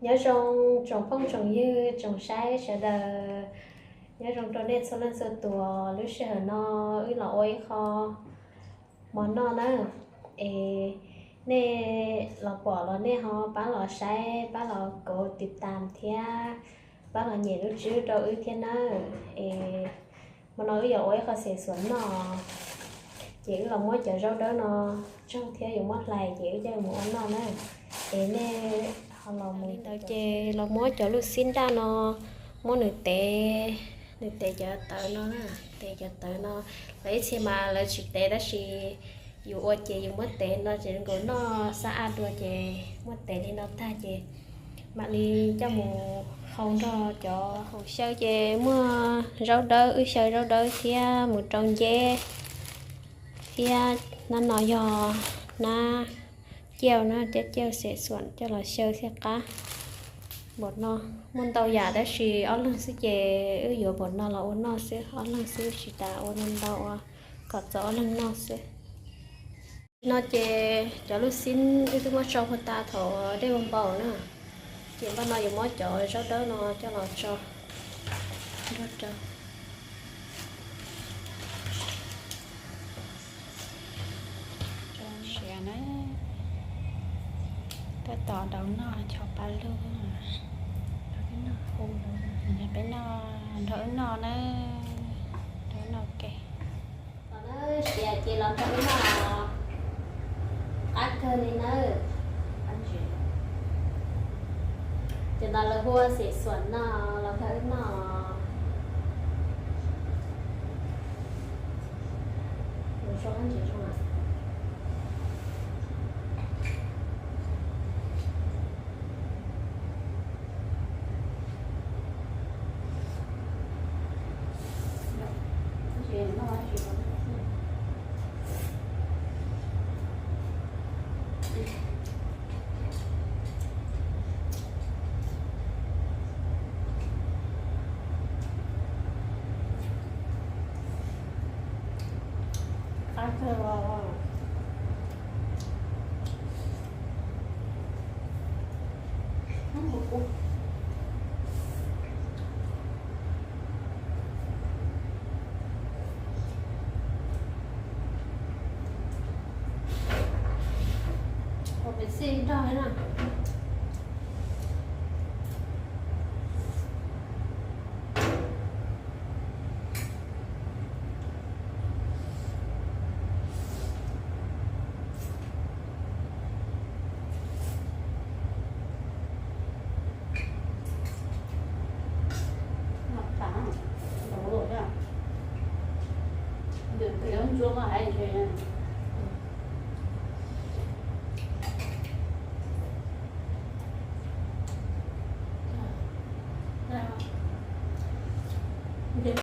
Nyob zoo tsoom phooj tsoom ywg tsoom saib sawv daws, nyob zoo rau nej txhua leej txhua tus. Lub sij hawm no wb los ua ib qho mov noj na, es nej los pom los nej ho pab los saib, pab los kov tiv tam thiab pab los nyem lub tswb rau wb thiab nawb. Es hmo no wb yuav ua ib qho xim xuam noj, ces wb los muab cov zaub dawb no tsaug thiab yuav muab hlais ces wb coj mus ua noj na. Es nej ho los mus ntawd ces los muab cov lub xib nraj no, muab nws tev, nws tev cov tawv no na, tev cov tawv no. Lawv ib txhia mas lawv tsis tev tab sis yus ua ces yus muab tev no ces nkaus noj xab ab dua ces muab tev li no tag ces mam li coj mus hau nrog cov hau xyaw ces muaj zaub dawb, wb xyaw zaub dawb thiab mus rau nceb thiab nab no yog nab ciaj na, cab ciaj xim xuam coj los xyaw thiaj qab npaum no. Muaj ntau yam tab sis ob leeg xwb ces wb yuav npaum no los ua noj xwb, ob leeg xwb tsis tas ua ntau ntau ua kom txaus ob leeg noj xwb. No ces cov lub xib wb twb muab tsau puag ta thaum dej npau na, ces npaj no yuav muab cov zaub dawb no coj los tso nrog rau. Siav na, tab tom daus noj cov pa lug. Peb noj nrog wb noj na, nrog wb noj ke. Siav ces los nrog wb noj, qab kawg li nawb. Ces no lawv hu ua xim xuam no, los nrog wb noj. Ua pem xij nrog na. Ntawm pem lub ntsuab ko hais ntshe